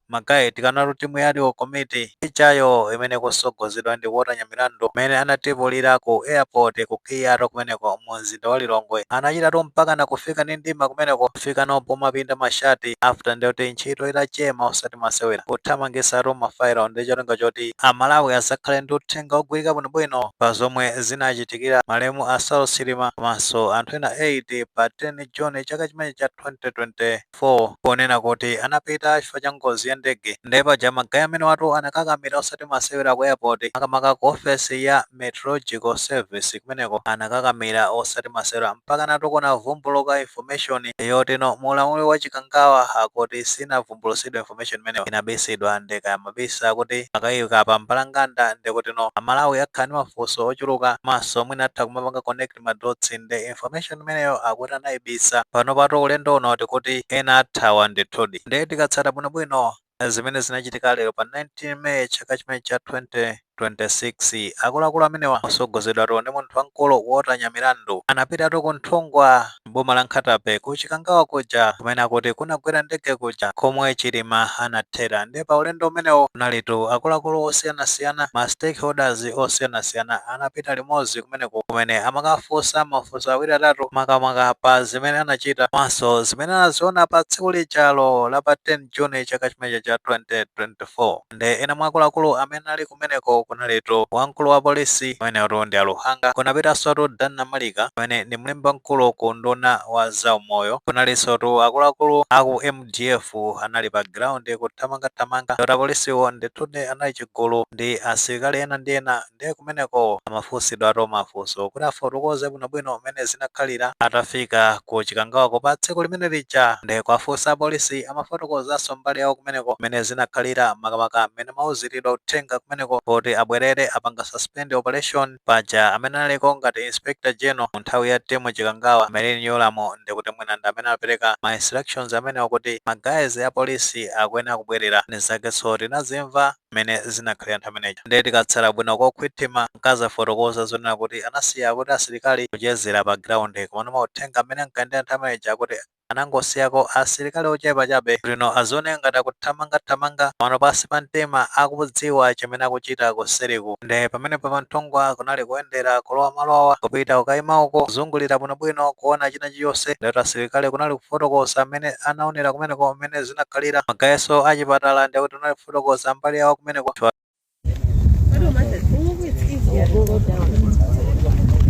Ma guys, tikanatu timu ya ad hoc committee ichayo imene kusogozedwa ndi Walter Nyamilandu, imene anatipulira ku airport ku KIA kumeneko mu mzinda wa Lilongwe, anachitatu mpaka na kufika ndi ndima kumeneko, kufika nopo mapinda mashati after ndiyoti ntchito itachema osati masewera, kuthamangisatu mafailo ndi cholinga choti Amalawi azakhale ndi uthenga ogwirika bwinobwino pa zomwe zinachitikira malemu a Saulos Chilima komanso anthu ena 8 pa 10 June chaka chimene cha 2024, ponena kuti anapita chifukwa cha ngozi ya ndege. Ndiye paja ma guys amene watu anakakamira osati masewera ku airport, makamaka ku ofesi ya Meteorological Service kumeneko, anakakamira osati masewera mpaka natukona vumbuluka information yotino mulamuliro wa Chikangawa akuti sinavumbulusidwe information imeneyo, inabisidwa. Ndeka mabisa kuti akayika pa mbalanganda, ndikutino Amalawi akhala ndi mafunso ochuluka, maso mwina atha kumapanga connect ma dots ndi information imeneyo akuti anayibisa. Pano pato ulendo uno tikuti ena athawa ndithudi. Ndiye tikatsata bwinobwino zimene zinachitika lero pa 19 May chaka chimene cha 2026, akuluakulu amenewa osogozedwa ndi munthu wamkulu Walter Nyamilandu anapitatu ku Nthungwa, boma la Nkhata Bay, ku Chikangawa kuja kumene akuti kunagwera ndege kuja komwe Chilima anathera. Ndiye pa ulendo umenewo kunalitu akuluakulu osiyanasiyana, ma stakeholders osiyanasiyana anapita limodzi kumeneko, kumene amakafunsa mafunso awiri atatu, makamaka pa zimene anachita komanso zimene anaziona pa tsiku lijalo la pa 10 June chaka chimenecho cha 2024. Nde ena mwa akuluakulu amene ali kumeneko kunalitu wamkulu wa polisi amenewo ndi Aluhanga, kunapitanso Dan Namalika amene ndi mlembi wamkulu ku nduna wa zaumoyo, kunalinso tu akuluakulu aku MDF anali pa ground kuthamangathamanga. Ndota polisiwo ndithudi anali chigulu ndi asilikali ena ndi ena. Ndiye kumeneko amafunsidwa ato mafunso kuti afotokoze bwinobwino mmene zinakhalira atafika ku Chikangawako pa tsiku limene lija. Ndiye kuafunsa apolisi, amafotokozanso mbali yawo kumeneko mmene zinakhalira, makamaka mmene mauziridwa uthenga kumeneko kuti abwerere, apanga suspend operation. Paja amene analiko ngati Inspector General mu nthawi ya timu Chikangawa, Merlyne Yolamu, ndikuti mwina ndi amene apereka ma instructions amenewo kuti ma guys a polisi akuyenera kubwerera. Nizakenso tinazimva mmene zinakhalira nthawi imeneyi. Ndiye tikatsala bwino kokhwithima, nkazafotokoza zonena kuti anasiya kuti asilikali kuchezera pa ground, komano mauthenga amene ankayendera nthawi imeneyi akuti anangosiyako asilikali ochepa chabe lino azione ngati akuthamangathamanga, pano pasi pa mtima akudziwa chimene akuchita kuseriku. Nde pamene pa Nthungwa kunali kuyendera kulowa malowa, kupita kukayima uko, kuzungulira bwinobwino, kuona china chilichonse. Ndeti asilikali kunali kufotokoza amene anaonera kumeneko mmene zinakhalira. Ma guys achipatala ndikuti kunali kufotokoza mbali yawo kumeneko. I don't mind it. Oh, it's easier. Go down.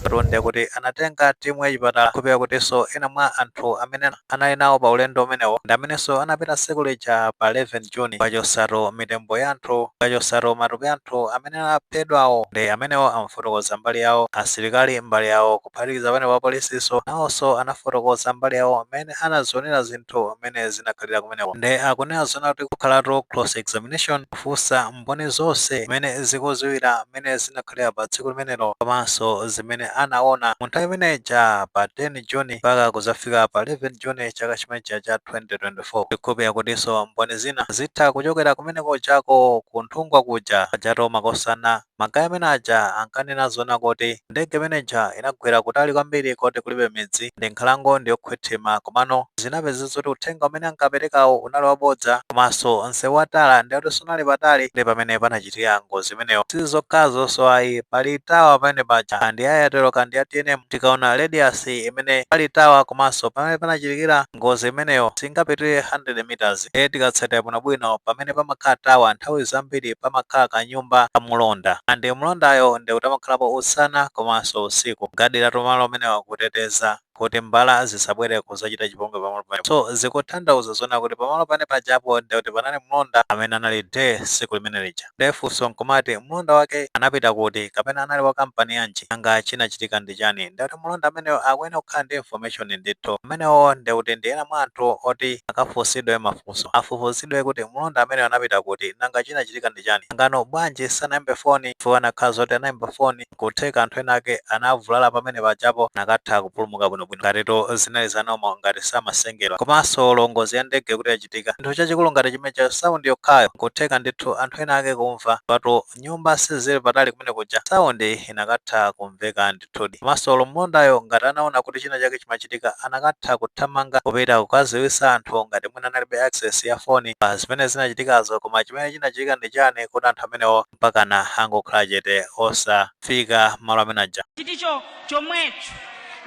Tunde kuti anatenga timu yachipatala kupita kutinso ena mwa anthu amene anali nawo pa ulendo umenewo ndi amenenso anapita tsiku lija pa 11 June pachosatu mitembo ya anthu, pachosatu matupi anthu amene anaphedwawo. Ndi amenewo amafotokoza mbali yawo, asilikali mbali yawo, kuphatikiza pamene pa polisiso nawonso anafotokoza mbali yawo amene anazionera zinthu mmene zinakhalira kumeneko. Ndi akunena zona kuti kukhalatu cross examination, kufunsa mboni zonse zimene zikuziwira mmene zinakhalira pa tsiku limenelo komanso zimene anaona mu nthawi imeneja pa 10 June mpaka kuzafika pa 11 June chaka chimenecha cha 2024. Tikhulupirira kutinso mboni zina zitha kuchokera kumeneko chako ku Nthungwa kuja. Pajato makosana ma guys amene aja ankanena zona kuti ndege imeneja inagwera kutali kwambiri koti kulibe midzi ndi nkhalango ndi yokhwethema, komano zinapeza zoti uthenga umene ankaperekawo unali wabodza, komanso msewu watala ndi kuti sunali patali ndi pamene panachitika ngozi imeneyo. Sizokhazo ayi, pali tower pamene paja kandi Airtel kandi ya TNM. Tikaona radius imene pali tower komanso pamene panachitikira ngozi imeneyo singapitirire 100 meters. E, tikatsatira bwinobwino, pamene pamakhala tower nthawi zambiri pamakhala kanyumba kamulonda, andi mlondayo ndi kuti amakhalapo usana komanso usiku gadira tumalo amenewa kuteteza kuti mbala zisabwere kuzachita chipongwe pamalo pamene. So zikutanthauza zona kuti pamalo pane pajapo ndi kuti panali mlonda amene anali de tsiku limene lija. Ndefunso nkumati, mlonda wake anapita kuti, kapena anali wa kampani yanji? Nanga chinachitika ndi chani? Ndikuti mlonda ameneyo akuyenera kukhala ndi information ndithu. Amenewo ndikuti ndi ena mwa anthu oti akafunsidwe mafunso, afufuzidwe kuti mlonda ameneyo anapita kuti, nanga chinachitika ndi chani, ngano bwanji sanayimbe foni? Chifukwa anakhala zoti anayimba foni, kutheka anthu ena ake anavulala pamene pajapo nakatha kupulumuka bwinobwino. bwinobwino ngatitu zinali za normal, ngati samasengedwa. Komanso ngozi ya ndege kuti yachitika, chinthu chachikulu ngati chimenecho, sound yokhayo nkutheka ndithu anthu ena ake kumva pato. Nyumba sizili patali kumene kuja, sound inakatha kumveka ndithudi. Komanso mlondayo ngati anaona kuti china chake chimachitika, anakatha kuthamanga kupita kukaziwisa anthu, ngati mwina analibe access ya foni pa zimene zinachitikazo. Koma chimene chinachitika ndi chani kuti anthu amenewo mpakana angokhala chete, osafika malo amene aja? Chiticho chomwecho.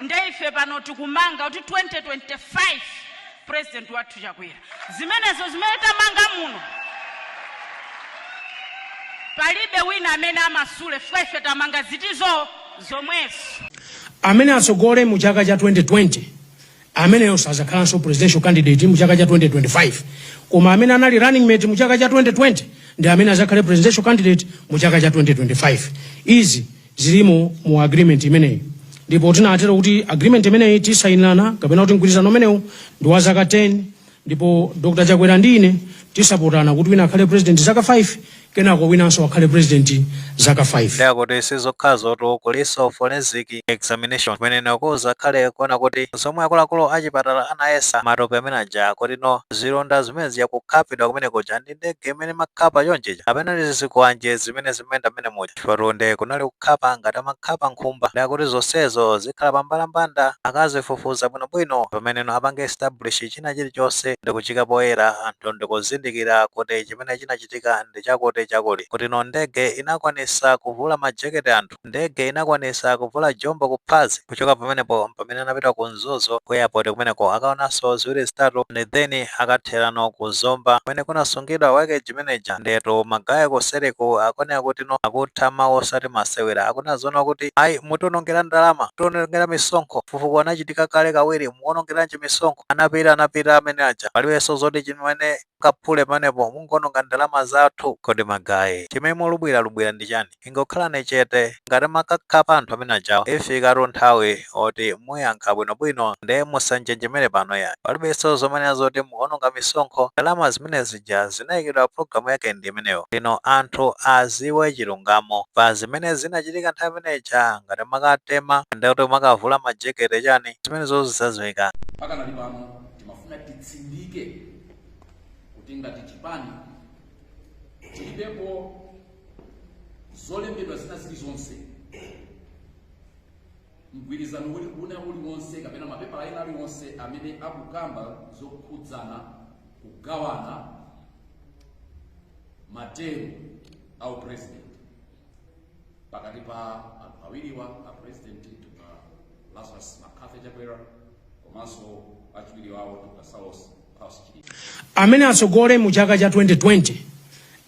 Nde ife pano tikumanga kuti 2025 President wathu Chakwera, zimenezo zimene tamanga muno, palibe wina amene amasule, chifukwa ife tamanga zitizo zomwezo. Amene atsogole mu chaka cha 2020, ameneyo sazakhalanso presidential candidate mu chaka cha 2025, koma amene anali running mate mu chaka cha 2020 ndi amene azakhale presidential candidate mu chaka cha 2025. Izi zilimo mu agreement imeneyi, ndipo tinatero kuti agreement imeneyi tisayinirana, kapena kuti mgwirizano umenewu ndi wa zaka 10, ndipo Dr Chakwera ndi ine tisapotana kuti wina akhale president zaka 5, kenako winanso akhale president zaka 5. Ndakuti sizokhazotu, kuliso forensic examination kumene kuzakhale kuona kuti zomwe akuluakulu achipatala anayesa matope amene aja, kuti no, zilonda zimene ziyakukhapidwa kumene kuja ndi ndege imene makhapa chonchecha, kapena ndi zikwanje zimene zimayenda mmene muja, chifukwa kunali kukhapa ngati amakhapa nkhumba. Ndakuti zonsezo zikhala pambalambanda, akazifufuza bwinobwino, pameneno apange establish china chilichonse ndikuchika poyera, anthu ndikuzindikira kuti chimene chinachitika ndi chakuti chakuti, kuti no, ndege inakwanisa kuvula majeketi anthu, ndege inakwanisa kuvula jombo kuphazi. Kuchoka pamenepo, pamene anapita ku Mzuzu ku airport kumeneko, akaonanso ziwiri zitatu, and then akatherano ku Zomba kumene kunasungidwa wreckage manager. Ndetu ma guys kusereko akuoneka kuti no, akutha mawu osati masewera, akuna zoona kuti ayi, mutionongera ndalama, tionongera misonkho, fufuko anachitika kale kawiri, muonongeranji misonkho? Anapita, anapita amene aja, palibenso zoti chimene kaphule pamenepo, mungononga ndalama zathu. Kodi ma guys, chimene mulubwiralubwira ndi chani? Ingokhalani chete. Ngati makakhapa anthu amene ajawo, ifikatu nthawi oti muyankha bwinobwino, nde musanjenjemere pano ya. Palibenso zomwe zoti muononga misonkho, ndalama zimene zija zinayikidwa, programu yake ndi imeneyo. Lino anthu aziwe chilungamo pa zimene zinachitika nthawi imeneja. Ngati makatema, ndekuti makavula majekete chani, zimenezo zizaziwika. Pakanali pano timafuna titsindike kuti ngati chipani tilibepo zolembedwa zina zilizonse, mgwirizano uli una uliwonse kapena mapepala ena aliwonse amene akukamba zokhudzana kugawana ma term au president pakati pa anthu awiriwa, a President Dr Lazarus McCarthy Chakwera komanso achiwiri wawo Dr Saulos Klaus Chilima. Amene atsogole mu chaka cha 2020,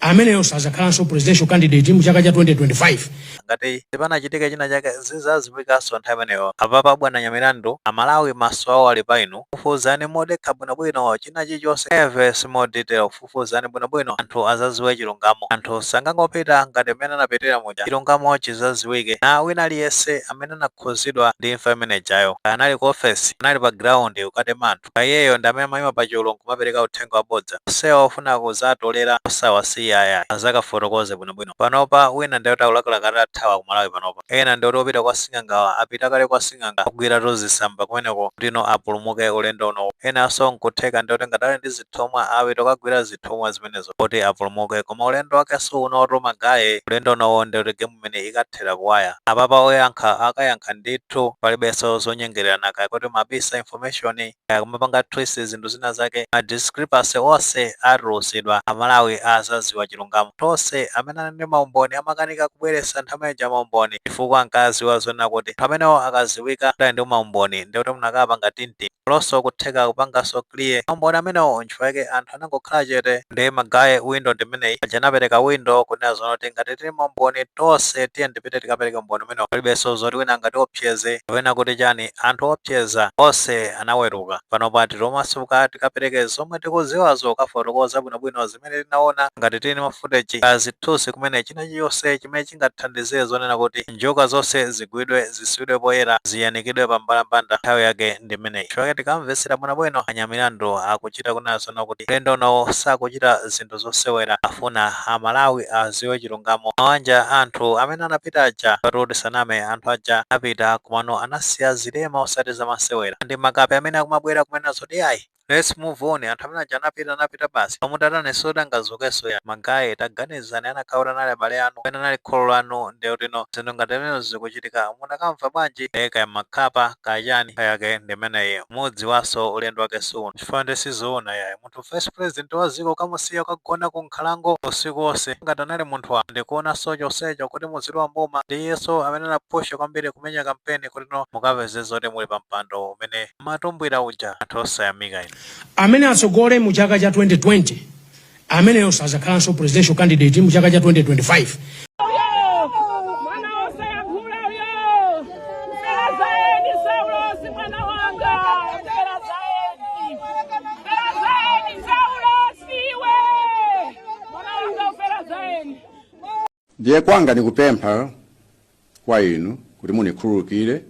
ameneyo sazakhalanso presidential candidate mu chaka cha 2025. Ngati sipanachitika china chake, zizaziwikanso nthawi imeneyo. Apapa bwana Nyamilandu, Amalawi maso awo ali pa inu. Fufuzani modekha bwinobwino china chilichonse, every small detail, fufuzani bwinobwino, anthu azaziwe chilungamo. Anthu sangangopita ngati mmene anapitira muja. Chilungamo chizaziwike, na wina aliyense amene anakhuzidwa ndi imfa imenejayo, anali ku ofesi, anali pa ground kukatema anthu, iyeyo ndi amene amayima pa chulu nkumapereka uthenga wabodza, onsewa ofuna kuzatolera osawasiya aya, azakafotokoze bwinobwino. Panopa wina ndi kuti akulakalaka atathawa ku Malawi panopa, ena ndi kuti opita kwa sing'angawa apita kale kwa sing'anga, kugwira tozisamba kumeneko kutino apulumuke ulendo uno. Enanso nkutheka ndi kuti ngatali ndi zithumwa, apita kukagwira zithumwa zimenezo kuti apulumuke. Koma ulendo wakenso unotu, ma guys, ulendo unowo ndi kuti game imene ikathera kuwaya. Apapa oyankha akayankha ndithu, palibenso zonyengererana, kaya kuti mabisa information, kaya kumapanga twist zinthu zina zake, ma discrepancy onse atulusidwa, Amalawi azaziwa chilungamo. Tonse amene ali ndi maumboni amakanika kubweretsa nthawi imeneja maumboni chifukwa ankaziwa zonena kuti anthu amenewo akaziwika kuti ali ndi maumboni, ndikuti munakapanga tinti lonso kutheka kupanganso clear maumboni amenewo. Nchifukwa chake anthu anangokhala chete. Ndi ma guys, window ndimeneyi aja anapereka window kunena zoona kuti ngati tili maumboni tonse, tiye ndipite tikapereke umboni umenewo. Palibenso zoti wina angatiopseze kapena kuti chani. Anthu opseza onse anaweruka. Panopa tilomasuka tikapereke zomwe tikuziwazo, kafotokoza bwinobwino zimene tinaona ngati tili. Tili ma footage azithunzi kumene china chiyonse chimene chingathandizire zonena kuti njoka zonse zigwidwe, zisiyidwe poyera, ziyanikidwe pa mbalambanda, nthawi yake ndi imeneyi. Chifukwa tikamvetsera bwinobwino, anyamilandu akuchita kunena zona kuti ulendo uno sakuchita zinthu zosewera, afuna Amalawi aziwe chilungamo. Mawanja anthu amene anapita aja, patuti saname, anthu aja apita kumano anasiya zilema osati zamasewera, ndi makape amene akumabwera kumene zoti ayi, let's move on. Anthu amene aja anapita, anapita basi. Pamutatani sodangazukenso ya magaye. Taganizani, anakhaula nali abale anu pena nali kholo lanu, ndiye kuti zinthu ngati zimenezo zikuchitika, munakamva bwanji? Eka makhapa kachani yake ndi imeneyi. Mudzi waso ulendo wake suno, chifukwa ndi sizoona yayi, munthu vice president wa dziko kamusiya kagona ku nkhalango usiku wonse ngati anali munthu wa ndikuonanso chonsecho kuti muzilowa mboma. Ndi iyenso amene anapusha kwambiri kumenya kampeni kuti no mukapeze zoti muli pa mpando umene matumbwira uja. Anthu osayamika inu. Amene atsogole mu chaka cha 2020, ameneyo sazakhalanso presidential candidate mu chaka cha 2025. Mwana wosayankhula uyo, mfera zaeni. Saulosi mwana wanga, mfera zaeni, mfera zaeni. Saulosi iwe mwana wanga, mfera zaeni. Ndiye kwanga nikupempha kwa inu kuti munikhululukire.